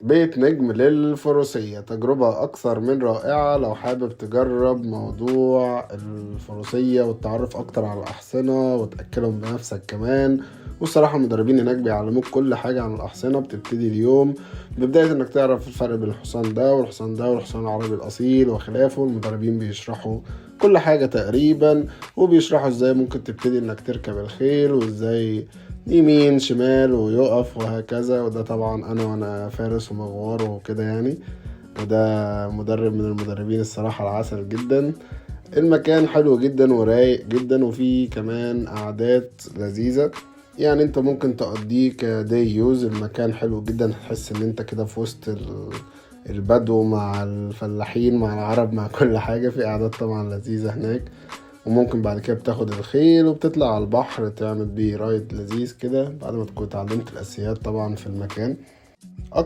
بيت نجم للفروسية، تجربة أكثر من رائعة. لو حابب تجرب موضوع الفروسية والتعرف أكتر على الأحصنة وتأكلهم بنفسك كمان، والصراحة المدربين هناك بيعلموك كل حاجة عن الأحصنة. بتبتدي اليوم ببداية إنك تعرف الفرق بين الحصان ده والحصان ده والحصان العربي الأصيل وخلافه. المدربين بيشرحوا كل حاجة تقريبا، وبيشرحوا ازاي ممكن تبتدي انك تركب الخيل وازاي يمين شمال ويقف وهكذا. وده طبعا انا وانا فارس ومغوار وكده يعني، وده مدرب من المدربين الصراحة العسل جدا. المكان حلو جدا ورايق جدا، وفيه كمان قعدات لذيذة، يعني انت ممكن تقضيه ك day use. المكان حلو جدا، تحس ان انت كده في وسط البدو مع الفلاحين مع العرب مع كل حاجة. في قعدات طبعا لذيذة هناك، وممكن بعد كده بتاخد الخيل وبتطلع على البحر تعمل بيه ride لذيذ كده بعد ما تكون اتعلمت الأساسيات طبعا في المكان. أكتر